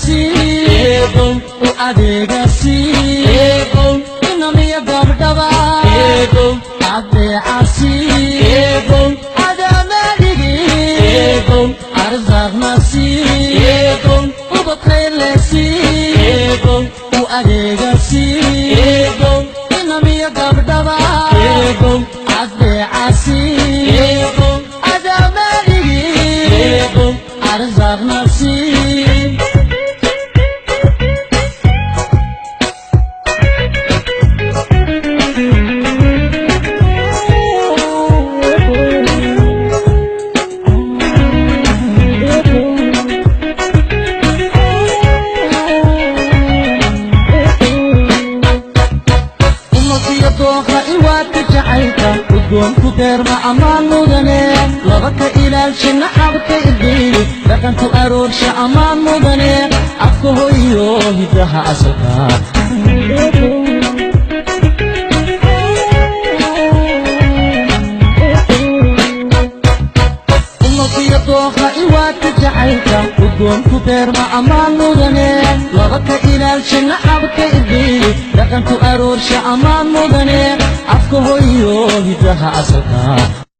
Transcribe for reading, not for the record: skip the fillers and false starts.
Leh u adeega sii, inamiya gabdhaba adeecasi adaamadhigi, arsaaqna sii, ubad khayr leh sii, u adeega sii, inamiya gabdhaba adeecasi adaamadhigi, arsaaqna sii. Ummadiyo dooqa iwaadka jacaylka udgoonku deerma ammaan mudane, laba ka ilaalsha nacabka irdiili, dhaqanku aroorsha ammaan mudane, afka hoyo hidaha asalka. Ummadiyo dooqa iwaadka jacaylka udgoonku deerma ammaan mudane, laba ka ilaalsha nacabka irdiili, dhaqanku aroorsha ammaan mudane, afka hoyo hidaha asalka.